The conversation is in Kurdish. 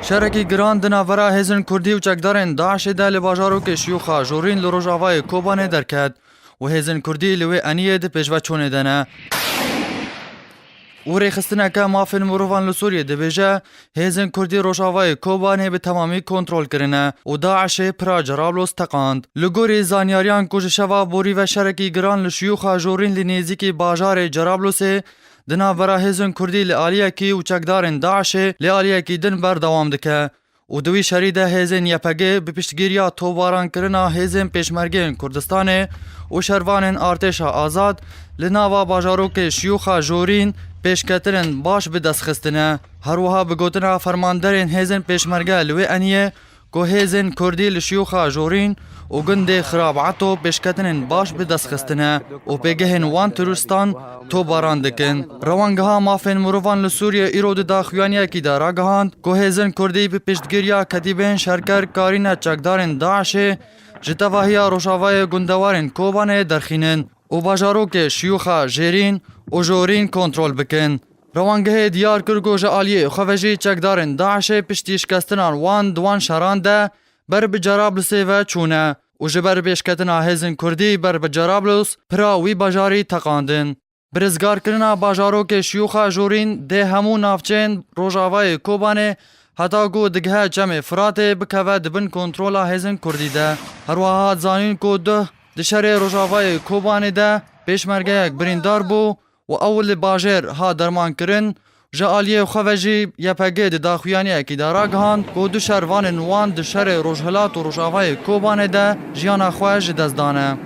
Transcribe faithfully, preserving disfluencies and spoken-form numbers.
Şerekî giran di navbera hêzên Kurdî û çekdarên DAIŞê de li bajarokê Şiyûxa Jorîn li rojavayê Kobanê derket û hêzên Kurdî li wê eniyê di pêşveçûnê de ne. Û rêxistineke mafên mirovan li Sûriyê dibêje, hêzên Kurdî rojavayê Kobanê bi temamî kontrol kirine û DAIŞê pira Cerablos teqand. Li gorî zanyariyan ku ji şeva borî ve şerekî giran li Şiyûxa Jorîn li nêzîkî bajarê Cerablosê di navbera hêzên Kurdî li aliyekî û çekdarên DAIŞê li aliyekî din berdewam dike û di wî şerî de hêzên Y P G bi piştgiriya tobaran kirina hêzên Pêşmergeyên Kurdistanê û şervanên Artêşa Azad li nava bajarokê Şiyûxa Jorîn pêşketinên baş bi dest xistine. Her wiha bi gotina fermanderên hêzên Pêşmerge li wê eniyê ku hêzên Kurdî li Şiyûxa Jorîn û gundê Xirab Eto pêşketinên baş bi dest xistine û pêgehên wan terûristan tobaran dikin. Rewangeha mafên mirovan li Sûriyê îro di daxuyaniyekî de ragihand ku hêzên Kurdî bi piştgiriya ketîbên şerker karîne çekdarên DAIŞê ji tevahiya rojavayê gundewarên Kobanê derxînin û bajarokê Şiyûxa Jêrîn û Jorîn kontrol bikin. Rewangehê diyar kir ku ji aliyê xwe ve jî çekdarên DAIŞê piştî şikestinan wan di wan şeran de ber bi Cerablusê ve çûne û ji ber pêşketina hêzên Kurdî ber bi Cerablus pira wî bajarî teqandin. Bi rizgarkirina bajarokê Şiyûxa Jorîn dê hemû navçeyên rojavayê Kobanê heta ku digihe Çemê Firatê bikeve di bin kontrola hêzên Kurdî de. Her wiha hat zanîn ku duh di şerê rojavayê Kobanê de pêşmergeyek birîndar bû û ew li bajêr hat dermankirin. Ji aliyê xwe ve jî Y P G di daxuyaniyekî de ragihand ku du şervanên wan di şerê Rojhilat û Rojavayê Kobanê de jiyana xwe ji dest dane.